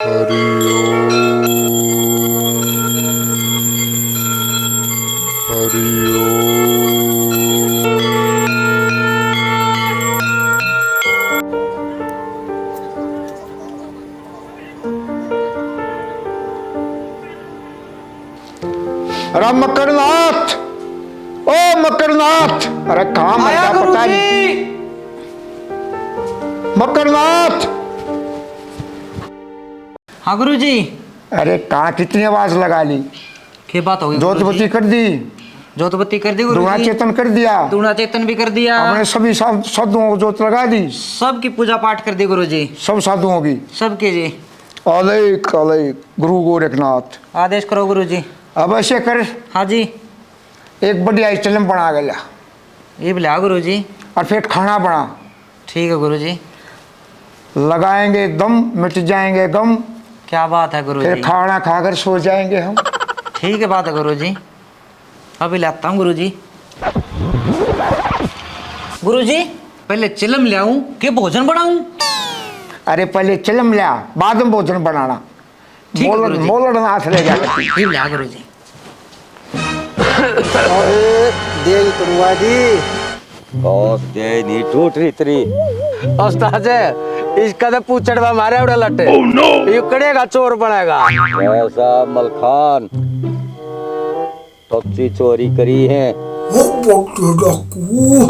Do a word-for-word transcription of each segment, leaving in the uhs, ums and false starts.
हरि ओम। हरि ओम। अरे मकरनाथ, ओ मकरनाथ, अरे कहाँ मर आया गया, पता गुरुजी। नहीं। मकरनाथ। हाँ गुरुजी। अरे कहाँ, कितनी आवाज लगा ली। के बात हो गई जोत गुरुजी? बत्ती कर दी। जोत बत्ती कर दी गुरुजी। दूणा चेतन कर दिया। दूणा चेतन भी कर दिया। अपने सभी साध-, साधुओं को जोत लगा दी। सबकी पूजा पाठ कर दी गुरुजी। सब साधुओं की। सबकी जी। अलख, अलख, गुरु गोरखनाथ। आदेश करो गुरुजी। अब ऐसे कर। हाँ जी। एक बढ़िया चिलम बना के ला। ये भी ला गुरुजी। और फिर खाना बना। ठीक है गुरुजी। लगाएंगे दम, मिट जाएंगे गम। क्या बात है गुरुजी। फिर खाना खाकर सो जाएंगे हम। ठीक है बात है गुरुजी। अभी लाता हूँ गुरुजी। गुरुजी। पहले चिलम ले आऊं कि भोजन बनाऊं? अरे पहले चिलम ले आ, बाद में भोजन बनाना। ठीक है मोलड़, गुरुजी। मोलड़ नाथ ले जा। ये ले आ गुरुजी। अरे, दे ही तोड़वा दी। बहुत दे नहीं टूट रही तेरी। उस्ताद, इसका तो पूछड़ में मारे उड़ा लटे। Oh no! ये कड़ेगा चोर बनाएगा। ऐसा मलखान, सच्ची चोरी करी है। वो बकरे डाकू।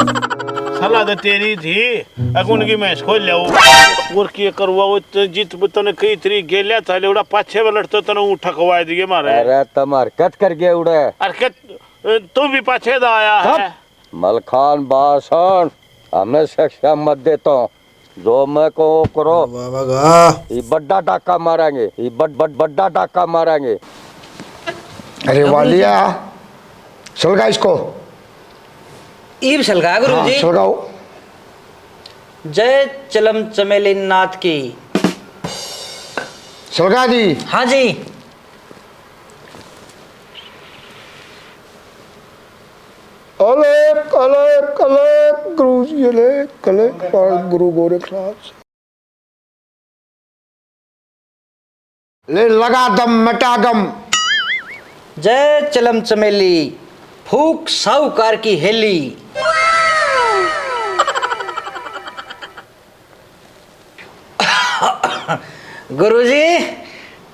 सलाह तो तेरी थी, अक उनकी भैंस खोल ले। और के करवा वो त-, जित तने कही तेरी गेल्या था, लेवड़ा पाछे में लड़तो तने ऊँट ठकवा दिए मारे। अरे, तम हरकत कर गए उड़े। हरकत, अ, तू भी पाछे दा आया है। मलखान बासन, हमें शिक्षा मत देता हूँ। जो मैं कहूँ वो करो। वाह, वाह, वाह। ये बड्डा डाका मारेंगे, ये बड-, बड-, बड्डा डाका मारेंगे। अरे वालिया, सुलगा इसको। ईब सलगा गुरु हाँ, जी। सलगाओ। जय चिलम चमेली नाथ की। सलगा दी। हाँ जी। अलख, अलख, अलख, गुरु जी, अलख, अलख, गुरु गोरखनाथ। ले लगा दम, मिटा गम। जय चिलम चमेली, फूक साहूकार की हेली। गुरुजी,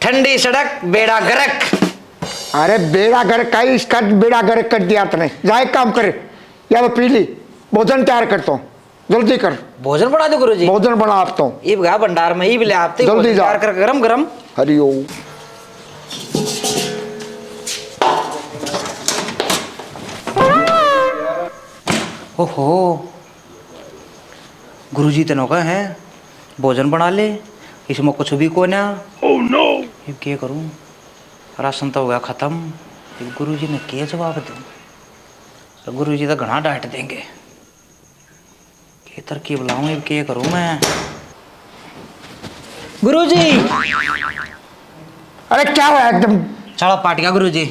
ठंडी सड़क, बेड़ा गर्क। अरे, बेड़ा गर्क का ही, इसका बेड़ा गर्क कर दिया तने। जा, एक काम कर, या तो पी ली, भोजन तैयार करता हूँ। जल्दी कर। भोजन बना दो गुरुजी। भोजन बना आप तो। इब गया भंडार में, इब ले आप तो जल्दी भोजन जा। तैयार कर गरम गरम। हरि ओम। ओहो, गुरुजी तने कहे हैं, भोजन बना ले, इसमें कुछ भी कोन्या। Oh no! इब के करूं, राशन तो हो गया खत्म। इब गुरुजी ने के जवाब दूं? तो गुरुजी तो घणा डांट देंगे। के तरकीब लाऊं, इब के करूं मैं? गुरुजी! अरे क्या हुआ एकदम? छाला पाट गया गुरुजी।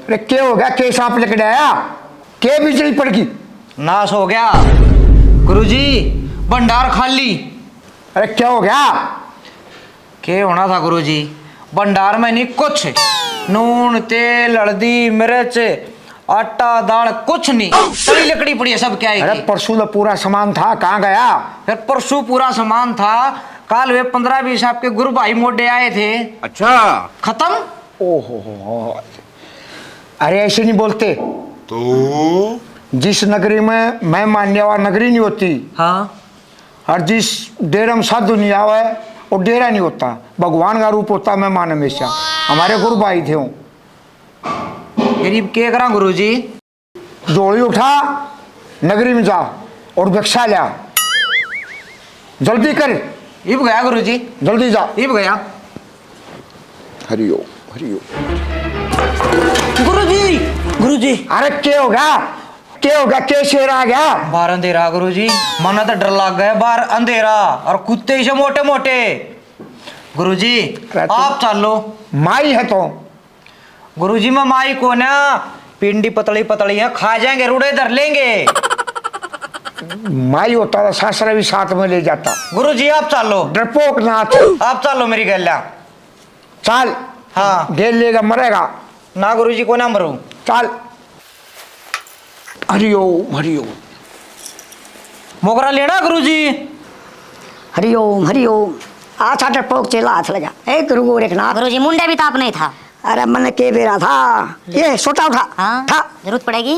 अरे के हो गया? के सांप लकड़ आया? के बिजली पड़ गई? नाश हो गया गुरुजी, भंडार खाली। अरे क्या हो गया? के होना था गुरुजी, भंडार में नहीं कुछ, नून, तेल, हल्दी, मिर्च, आटा, दाल, कुछ नहीं, सड़ी लकड़ी पड़ी है सब। क्या है अरे कि? परसों तो पूरा सामान था, कहाँ गया? फिर परसों पूरा सामान था, कल वे पन्द्रह बीस आपके गुरु भाई मोडे आए थे। अच्छा। खत्म। ओहो हो हो। अरे ऐसे नहीं बोलते। तो? जिस नगरी में मेहमान नहीं आवा, नगरी नहीं होती। हाँ। और जिस डेरे में साधु नहीं आवे, वो डेरा नहीं होता। भगवान का रूप होता मेहमान हमेशा। हमारे गुरु भाई थे वो। गरीब के करा गुरुजी? झोली उठा, नगरी में जा और भिक्षा ल्या। जल्दी कर। इब गया गुरुजी। जल्दी जा। इब गया। हरि ओम, हरि ओम। गुरुजी, गुरुजी। अरे के हो गया? के हो गया? के शेर आ गया? बाहर अंधेरा गुरुजी, मना तो डर लग गया। बाहर अंधेरा और कुत्ते इसे मोटे मोटे। गुरुजी, अरे तू आप चालो। माई है तो। गुरुजी, मैं माई कोन्या, पिंडी पतली पतली है, खा जाएंगे, रूड़े धर लेंगे। माई होता तो सासरा भी साथ में ले जाता। गुरुजी, आप चालो। डरपोक नाथ। आप चालो मेरी गैल्या। चल। हाँ। गेल लेगा, मरेगा। ना गुरुजी, कोना मरूं। चल। हरिओम, हरिओम। मोगरा लेना गुरुजी। हरिओम, हरिओम। आ छाटर पोक चेला हाथ लगा। ए गुरु गोरखनाथ। गुरुजी, मुंडे भी ताप नहीं था। अरे मन के बेरा था। ये सोटा उठा। हाँ, था। जरूरत पड़ेगी।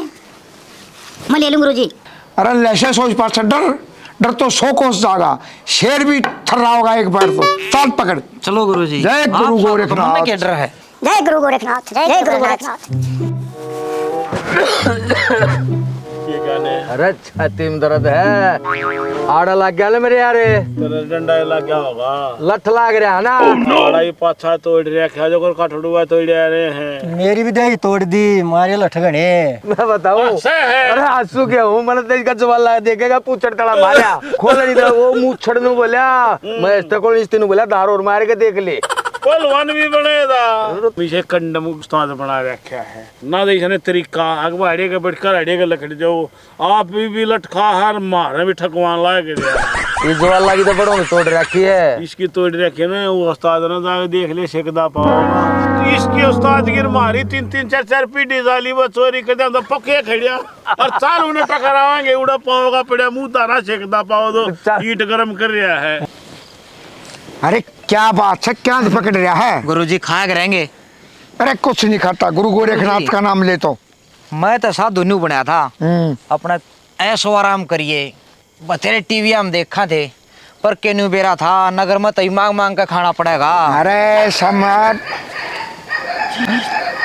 मैं ले लूं गुरुजी। अरे लैसे सोच पाछे डर, डर तो सौ कोस जागा, शेर भी थर्राओगा एक बार तो। चल पकड़। चलो गुरुजी। जय आप गुरु साहब को तो गोरखनाथ। मन में क्या डर है? जय गुरु गोरखनाथ, जय गुरु गोरखनाथ। अरे छाती में दर्द है, आड़ा लग गया ले मेरे यारे। तेरे डंडा ही लग गया होगा। लठ लाग रहा है ना। आड़ा ही पाछा तोड़ रखा, जो कर कठड़ुआ तोड़ रहे हैं। मेरी भी देही तोड़ दी, मारे लठ घणे। मैं बताऊं? हंसे है। अरे हंसू के हूँ, मैंने तेज का जवाला देखेगा, पूछड़ तड़ा मारा। खोल नहीं दे, वो मूछड़ नु बोला, मैं इस तक को इस तीनों बोला, धार और मार के देख ले। पहलवान भी बने दा। पीछे कंडम उस्ताद बना रखा है। ना देख ने तरीका, अगवा अड़े के बैठ कर अड़े के लकड़ जाओ। आप भी, भी लटका हर मारे भी ठकवान लाग गया। ये जवाला की तो बड़ों ने तोड़ रखी है। इसकी तोड़ रखी है ना, वो उस्ताद ना जाके देख ले, सिखदा पाओगा। इसकी उस्ताद की मारी तीन तीन चार चार पीढ़ी जाली, वो चोरी कर जाता पक्के खड़िया। और चार उन्हें टकरावांगे, उड़ा पाओगा पड़ा मुंह तारा सिखदा पाओ तो चल। ईट गरम कर रहा है। अरे क्या बात है, क्या पकड़ रहा है? गुरुजी खा के रहेंगे। अरे कुछ नहीं खाता, गुरु गोरखनाथ गुरुजी। का नाम ले तो। मैं तो साधु न्यू बनया था, हम्म। अपना ऐशो आराम करिए, बतेरे टीवी हम देखा थे, पर के न्यू बेरा था, नगर में तई मांग मांग के खाना पड़ेगा। अरे समर,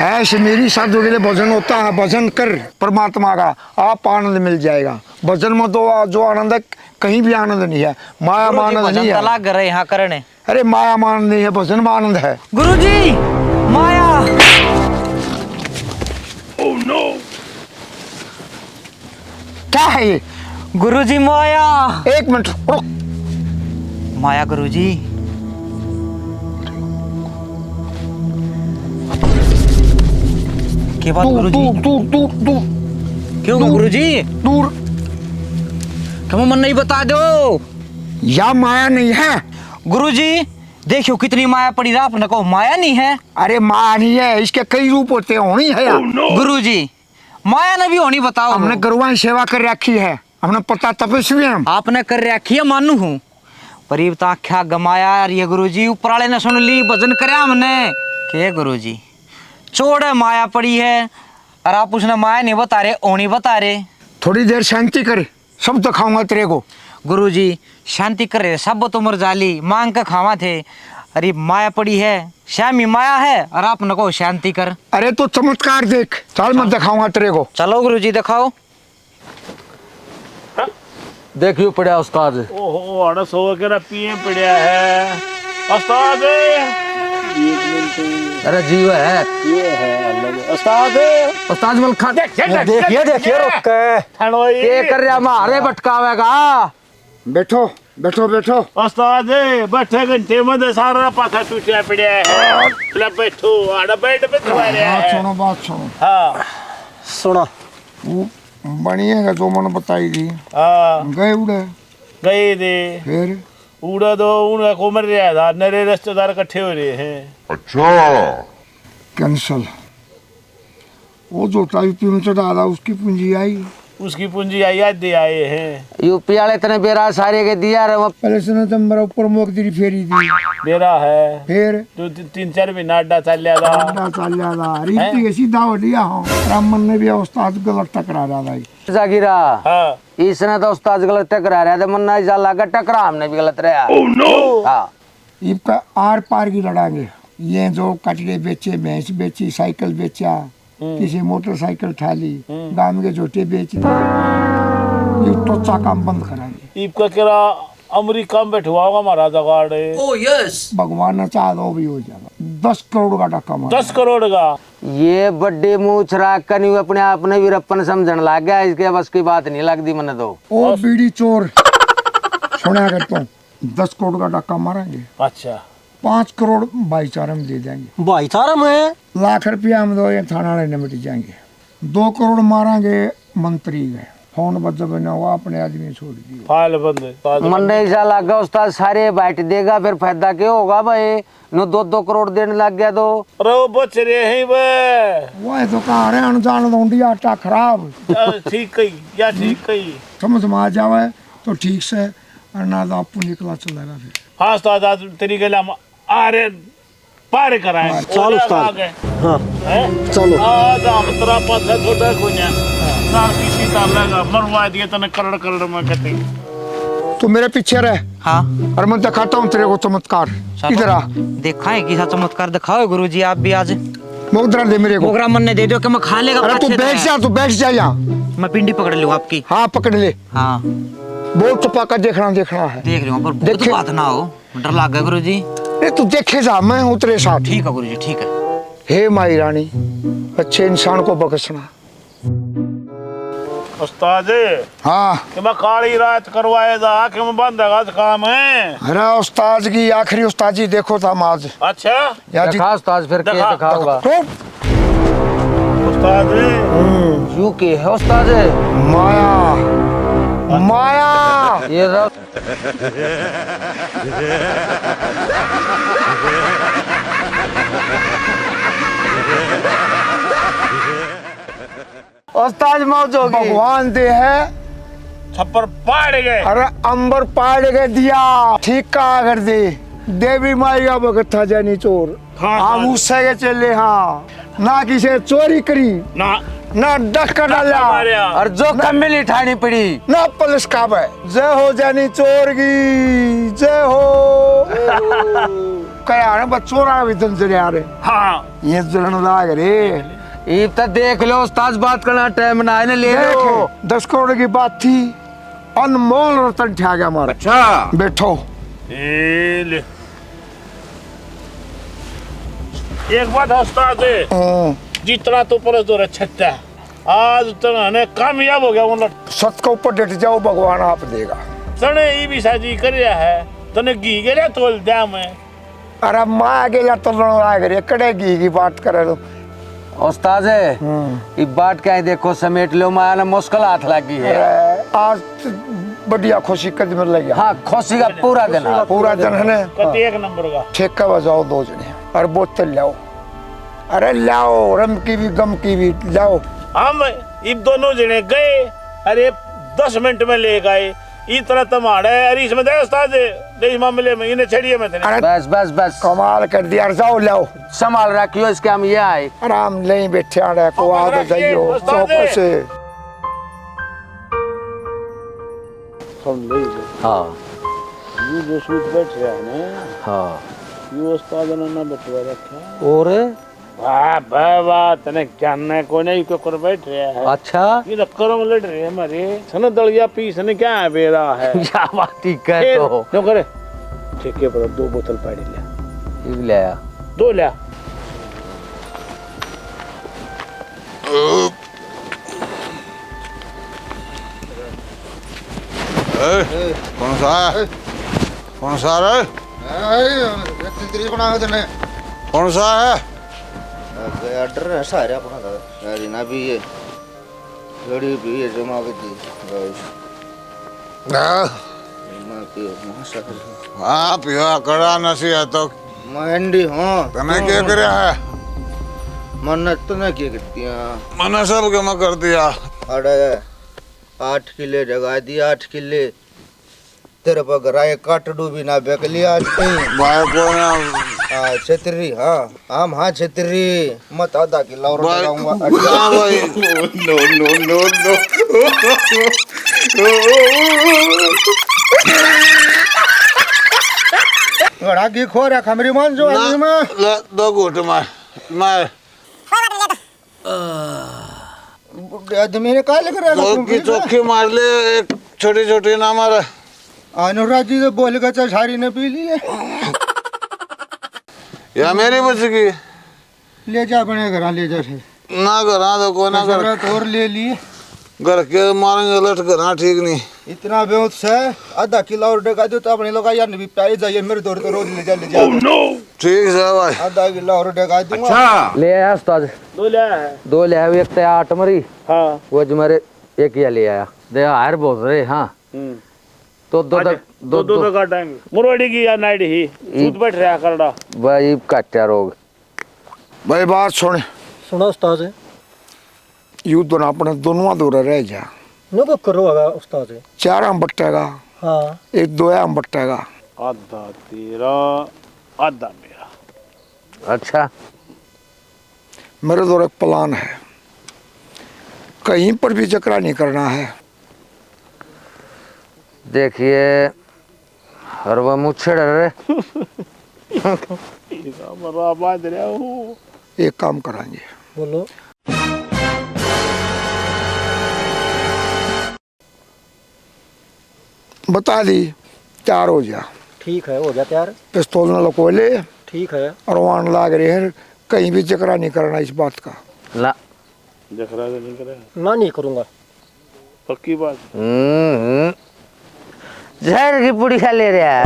ऐश मेरी साधु के लिए भजन होता है, भजन कर परमात्मा का, आप आनंद मिल जाएगा। भजन में तो जो आनंद है, कहीं भी आनंद नहीं है, माया में गुरुजी, आनंद भजन नहीं तो है। लाग रहे यहाँ करने। अरे माया मान नहीं है, भजन मान है। गुरुजी, माया। Oh no! क्या है ये? गुरुजी, माया। एक मिनट रुक। माया गुरुजी। के बात दूर, गुरुजी? दूर, दूर, दूर, दूर। क्यों दूर, गुरुजी? दूर। क्यों मन नहीं बता दो? या माया नहीं है। गुरुजी, देखियो कितनी माया पड़ी, आप न कहो माया नहीं है। अरे माया नहीं है, इसके कई रूप होते हैं, होनी है या? Oh no! गुरुजी, माया ने भी होनी बताओ। हमने गुरुआं की सेवा कर रखी है, हमने पता तपस्वी हैं हम। आपने कर रखी है, मानू हूँ, पर ये तो आख्या गमाया यार ये गुरुजी, ऊपर वाले ने सुन ली, भजन करया हमने। के गुरुजी, चोड़ है माया पड़ी है, और आप उसने माया नहीं बता रहे, होनी बता रहे। थोड़ी देर शांति कर। सब दिखाऊंगा तेरे को। गुरुजी, शांति कर रहे, सब तो मर जाली, मांग के खावा थे। अरे माया पड़ी है, श्यामी माया है, और आप नको शांति कर। अरे तू चमत्कार देख, चल मैं दिखाऊंगा तेरे को। चलो गुरुजी, दिखाओ। देखियो पड़ा उस्ताद। ओहो, आड़ा सो के ना पिए पड़या है। उस्ताद। अरे जीव है। ये है अलग। उस्ताद। उस्ताद मलखा। देख, देख, देख, देखिए, देखिए, देखिए। रुक के। थानो ये। के कर रहा, मारे भटकावेगा। बैठो, बैठो, बैठो। उस्ताद, बैठे घंटे में तो सारा पासा टूटा पड़ा है। ले बैठो, आड़ा बेड पे दबा रहा बात है। सुनो, बात सुनो। हाँ। सुनो। वो बनिएगा जो मन बताई दी। हाँ। गए उड़े। गए दे। फिर? उड़ा तो उनका को मर रहा था, नरे रिश्तेदार इकट्ठे हो रहे हैं। अच्छा। Cancel। वो जो टाइप में चढ़ा रहा, उसकी पूंजी आई। उसकी पूंजी आई, आज दे आए हैं। यूपी वाले इतने बेरा सारे के दिया रे, वो पहले से ना तो मेरा ऊपर मुख तेरी फेरी दी। बेरा है। फिर? तो ती-, तीन चार महीना अड्डा चल लिया था। अड्डा चल लिया था। अरे हैं? इतनी ऐसी दाव लिया हो। राम मन ने भी उस्ताद गलत टकरा रहा था। जागीरा। हाँ। इसने तो उस्ताद गलत टकरा रहा था, मन्ना ऐसा लगा टकरा हमने भी गलत रहा। Oh no! हाँ। इब का आर पार की लड़ांगे। ये जो कटड़े बेचे, भैंस बेची, साइकिल बेचा, हम्म। किसी मोटरसाइकिल ठा ली, हम्म। दाम के झोटे बेच दिए। ये टोचा काम बंद करांगे। इब का केरा अमेरिका में बैठवा होगा हमारा जगाड़। Oh, yes। भगवान ने चाह दो भी हो जाएगा। दस करोड़ का डाका मार। दस करोड़ का? ये बड्डे मूछ राख कर न्यू अपने आप ने वीरप्पन समझण लाग गया, इसके बस की बात नहीं लगती मन्ने तो। ओ बस। बीड़ी चोर, सुना कर तू, दस करोड़ का डाका मारेंगे। अच्छा। पाँच करोड़ भाईचारे में दे देंगे। भाईचारे में? लाख रुपया हम दो, ये थाना वाले निपट जाएंगे। दो करोड़ मारेंगे मंत्री के। फोन बज बना हुआ, अपने आदमी छोड़ दिए। फाइल बंद है, ताज बंद। मन्ने ऐसा लगा उस्ताद सारे बैठ देगा, फिर फायदा क्या होगा भाई? नो दो दो करोड़ देने लग गया तो। अरे वो बच रहे हैं वे। वो तो कहा रहे अनजान लौंडी आटा खराब। या ठीक कही, या ठीक कही। समझ में आ जावे तो ठीक से, और ना तो आपू निकला चलेगा फिर। हाँ उस्ताद, आज तेरी गला में आ रहे पार कराए। हाँ, चल उस्ताद। हाँ, हैं? चलो। आज हम तेरा पाछा छोटा कोन्या। ना किसी का लगा, मरवा दिए तने करोड़ करोड़ में कटे। तू मेरे पीछे रह। हाँ। और मैं दिखाता हूँ तेरे को चमत्कार। चलो। इधर आ। देखा है किसा चमत्कार दिखाओ गुरुजी आप भी आज। मोगरा दे मेरे को। मोगरा मन्ने दे दो कि मैं खा लेगा अरे तू पाछे बैठ से। जा, तू बैठ जा यहाँ। मैं पिंडी पकड़ लूँ आपकी। हाँ, पकड़ ले। हाँ। बहुत चपाका देखना, देखना है। देख लूँ, पर बहुत देखे। बात ना हो। डर लाग गया गुरुजी। नहीं, तू देखे जा, मैं हूँ तेरे साथ। ठीक है गुरुजी, ठीक है। हे माई रानी, अच्छे इंसान को बख्शना। उस्ताद, हाँ। कि मैं काली रात करवाए जा, कि मैं बंद है आज काम है। अरे उस्ताद की आखिरी उस्ताद जी देखो था आज। अच्छा? या जी दिखा उस्ताद, फिर के दिखा। दिखाऊंगा। रुक। उस्ताद। हम्म। यू के है उस्ताद? माया। माया। ये रहा। उस्ताद मौज होगी। भगवान दे है। छप्पर पाड़ गए। अरे अंबर पाड़ के दिया। ठीक कहा कर दे। देवी माई का भगत था जैनी चोर। हाँ, हम हाँ। उससे के चले हाँ। ना किसी चोरी करी, ना। ना डका डाला। मारया। और जो ना कमी नहीं ठानी पड़ी। ना पुलिस का भाई। जय हो जैनी चोर की, जय हो। कह यार बस चोरा भी दिन चले आ रहे। हाँ। ये जलन लाग रे। इब तो देख लो उस्ताद, बात करना टाइम ना आए ना, ले लो। दस करोड़ की बात थी, अनमोल रतन ठा गया हमारा। अच्छा। बैठो। ए ले। एक बात है उस्ताद, हम्म। जितना तो परस दो रे छत्ता, आज तने कामयाब हो गया, मतलब। सत के ऊपर डट जाओ, भगवान आप देगा। तने ई भी शादी कर रहा है, तने घी गेला तोल द्या मैं। अरे माँ गेला तोलण लाग रे, कड़े घी की बात करे तो। उस्ताद, हम्म। ई बाट के देखो, समेट लो, माया ने मुश्किल हाथ लगी है। अरे, आज तो बढ़िया खुशी कद मिल रही है। हाँ, खुशी का पूरा दिन है। पूरा दिन है ना? कति एक नंबर का। ठेका बजाओ दो जने, और बोतल लाओ। अरे लाओ, रम की भी, गम की भी, लाओ। हम इब दोनों जने गए, अरे दस मिनट में लेके आए। इतना तमाड़ा है, अरे इसमें दे उस्ताद, दे इस मामले में, इन्हें छेड़िए मत। अरे बस, बस, बस। कमाल कर दिया, अरे जाओ लाओ। संभाल रखियो इसके, हम ये आए। आराम नहीं बैठे, आड़े को आ तो जाइयो, उस्ताद। चौक से। सुन ले। हाँ। ये जो सूत बैठ रहा है ना, हाँ। ये उस्ताद ने ना बटवा रखा। और? वाह, वाह, वाह, तने ज्ञान ने कोई नहीं, क्यों कर बैठ रहा है? अच्छा। ये तो करम लड़ रहे हैं हमारे। सन दलिया पीस ने क्या है बेरा है? क्या बात ही कह फिर तो। क्यों करे? ठेके पर दो बोतल पाड़ी ले। ये भी ले आया। दो ले आ। ए, कौन सा है? ए। कौन सा रे? ए, ए, तेरी बना के तने। कौन सा है? अबे, order है सारे अपना था। यार, ना भी ये लड़ी भी ये जमा के दी, guys। हाँ। मैं पियो, मासा। हाँ, पियो, कड़ा नशे है तो। मैं एंडी हूँ। तने के करया है? मन्ने तने के कर दिया? मन्ने सब के मैं कर दिया। अरे, आठ किले जगा दी, आठ किले। तेरे पर घरा एक काटड़ू भी ना बेकली आज तई। भाई, कौन है? हाँ, छतरी, हाँ। हम हाँ छतरी, मत आधा किला और भाई, डराऊंगा। ना भाई। No, no, no, no। घड़ा घी खो रहा खमरी मान जो ना, आदमी में। ले, दो घूट मार, मार। बूढ़े आदमी ने काले कर रहा घी का? चोखी मार ले, एक छोटी छोटी ना मार। अनुराग जी तो बोल के तो सारी ने पी ली है। या मेरी बच गई। ले जा अपने घर, ले जा फिर। ना घर तो कोई ना घर। शरत और ले लिए। घर के मारेंगे लठ, घर ठीक नहीं। इतना बेहोश है, आधा किलो और डगा दो तो अपने लोग यार भी प्यारे जाइए, मेरे दौर तो रोज ले जा, ले जा। Oh no! ठीक है भाई। आधा किलो और डगा दूंगा। अच्छा। ले आया उस्ताद। दो ले आया है। दो ले आया, एक तो आठ मरी। हाँ। वो जो मेरे एक या ले आया। दे हार बोल रहे, हाँ। हम्म। तो दो आज दो, दो, दो, दो दो। दो काटेंगे। मुरवाड़ी की या नाइट ही, ई सूत बैठ रहा करड़ा। भाई, काट्या रोग। भाई, बात सुन। सुना उस्ताद। यू दोनों अपने दोनों दौरे रह जा। नो को करो होगा उस्ताद। चार हम बट्टेगा। हाँ। एक दो हम बट्टेगा। आधा तेरा, आधा मेरा। अच्छा। मेरे तो एक प्लान है, कहीं पर भी जकरा नहीं करना है। देखिए, हर वह मुछड़ रे। इधर मरा बाज रहा हूँ। एक काम करांगे। बोलो। बता दी, तैयार हो जा। ठीक है, हो गया तैयार। पिस्तौल न लको ले। ठीक है। और वाण लाग रहे हैं, कहीं भी जकरा नहीं करना इस बात का। ला। जकरा तो नहीं करे। ना, नहीं करूँगा। पक्की बात। हम्म, हम्म। जहर की पुड़िया ले रहा है।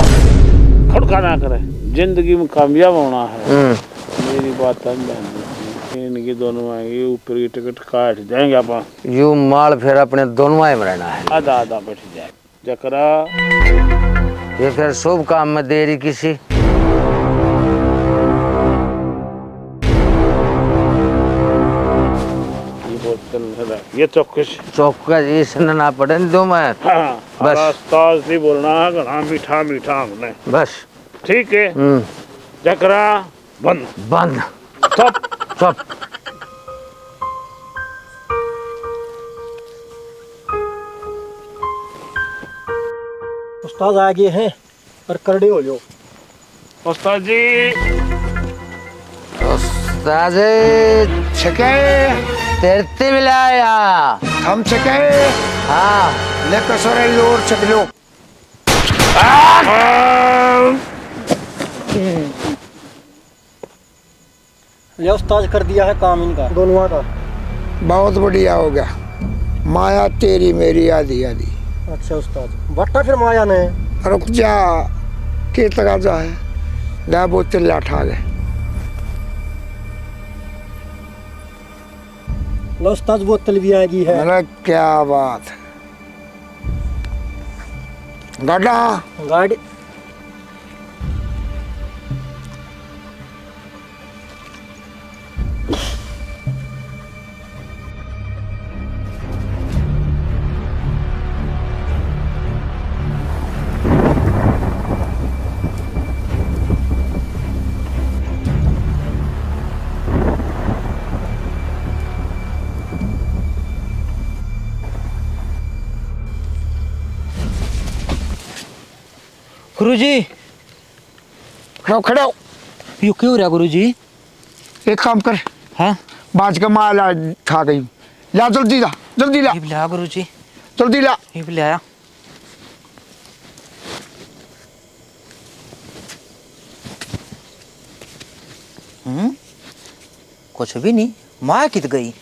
खड़का ना करे, जिंदगी में कामयाब होना है। हम्म। मेरी बात समझ। इनकी दोनों आएंगे, ऊपर की टिकट काट जाएंगे आप। यू माल फिर अपने दोनों में रहना है। आधा आधा बैठ जाए। जकरा। ये फिर शुभ काम में देरी किसी। ये बोतल है, ये चौकस। चौकस इसने ना पड़न दो मैं। हाँ, बस। हरा उस्ताद नहीं बोलना, घना मीठा मीठा हमने। बस। ठीक है। हम्म। जकरा। बंद। बंद। चुप। चुप। उस्ताद आ गए हैं, पर करड़े हो जाओ। उस्ताद जी। उस्ताद जी। छके। तेरे ते मिलाया। हम छके। हाँ। ले कसर है, और छक लो। ले उस्ताद, कर दिया है काम इनका दोनों का। बहुत बढ़िया हो गया। माया तेरी मेरी आधी आधी। अच्छा उस्ताद, बट्टा फिर माया ने। रुक जा, के तगाजा है। दा बोतल ला ठा ले। लो उस्ताद, बोतल भी आ गई है। अरे क्या बात है। गाड़ा। गाड़ी। गुरुजी। खड़ो, खड़ो। यो क्यों हो रहा गुरुजी? एक काम कर। हाँ? बाज का माल आ, खा गई। ला जल्दी ला, जल्दी ला। इब ला गुरुजी। जल्दी ला। इब ला। हम्म, कुछ भी नहीं। माँ कित गई?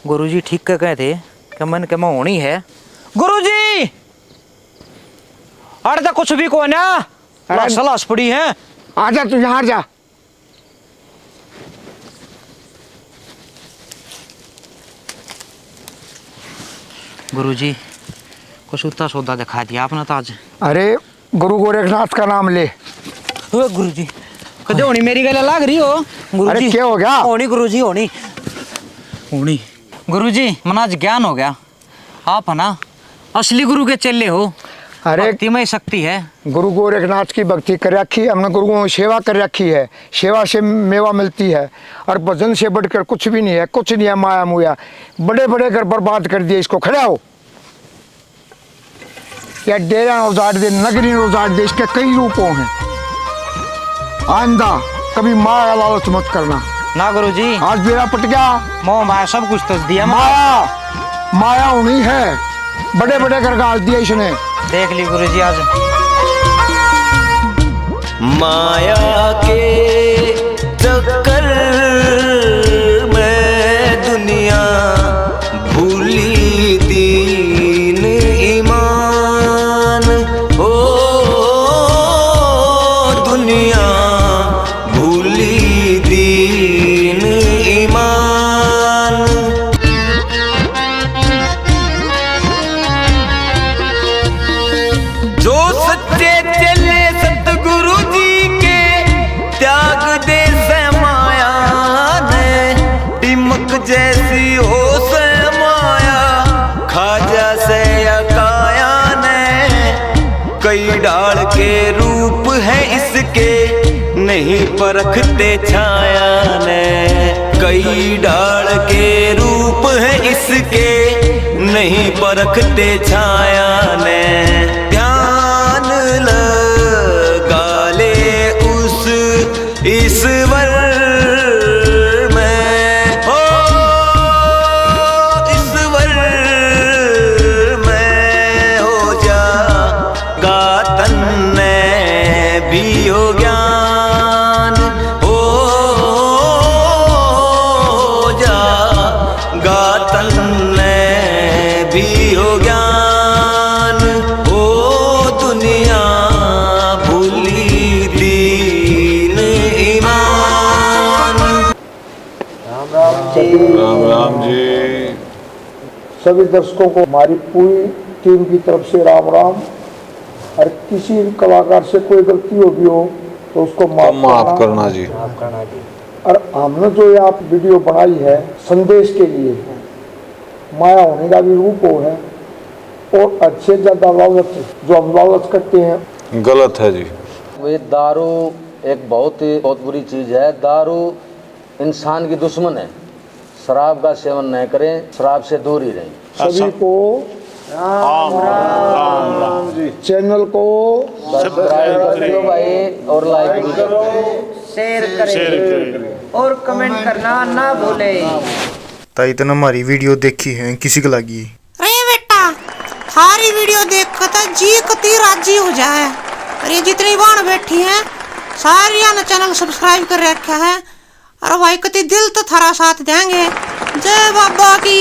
गुरुजी ठीक के कहे थे कि मन के में होनी है। गुरुजी, अरे तो कुछ भी को ना, अरे लाश, लाश पड़ी है। आजा तू यहाँ, जा। गुरुजी, कुछ उत्ता सौदा दिखा दिया आपने तो आज। अरे, गुरु गोरखनाथ का नाम ले। ओ गुरुजी, कदे होनी मेरी गले लाग रही हो? गुरुजी, अरे, क्या हो गया? होनी गुरुजी, होनी। होनी। गुरुजी, मना आज ज्ञान हो गया। आप है ना असली गुरु के चेले हो। अरे, भक्ति में ही शक्ति है। गुरु गोरखनाथ की भक्ति कर रखी, हमने गुरुओं की सेवा कर रखी है। सेवा से मेवा मिलती है और भजन से बढ़कर कुछ भी नहीं है, कुछ नहीं है माया मुया। बड़े बड़े घर बर्बाद कर दिए इसको। खड़ा हो। या डेरा उजाड़ दे, नगरी उजाड़ दे, इसके कई रूप हैं। आइंदा कभी माया का लालच मत करना। ना गुरुजी। आज बेरा पट गया। मोह माया सब कुछ तो दिया मैं। माया, माया होनी है। बड़े बड़े घर गाल दिए इसने। देख ली गुरुजी आज। माया के चक्कर में दुनिया भूली दीन ईमान। ओ दुनिया भूली दीन ईमान। डाल के रूप है इसके, नहीं परखते छाया ने। कई डाल के रूप है इसके, नहीं परखते छाया ने। ध्यान लगा ले उस ईश्वर में, ओ ईश्वर में हो जा गा तन्ने भी हो ज्ञान, हो जा गा तन्ने भी हो ज्ञान, हो दुनिया भूली दीन ईमान। राम राम जी। राम राम जी। सभी दर्शकों को हमारी पूरी टीम की तरफ से राम राम। और किसी कलाकार से कोई गलती हो गई हो तो उसको माफ तो माफ करना। करना जी। माफ करना जी। और हमने जो ये आप वीडियो बनाई है संदेश के लिए, माया होने का भी रूप वो है। और हद से ज्यादा लालच, जो हम लालच करते हैं, गलत है जी। ये दारू एक बहुत ही, बहुत बुरी चीज है। दारू इंसान की दुश्मन है। शराब का सेवन न करें, शराब से दूर ही रहें। सभी को राम राम। चैनल को सब्सक्राइब कर दो भाई, और लाइक भी करो। शेयर करें। शेयर करें। और कमेंट करना ना भूलें। ताई तने हमारी वीडियो देखी है, किसी को लगी? रे बेटा, थारी वीडियो देख के तो जी कती राजी हो जाए। अरे जितनी बाण बैठी हैं, सारिया ने चैनल सब्सक्राइब कर रखा है। अरे भाई, कती दिल तो थारा साथ देंगे। जय बाबा की।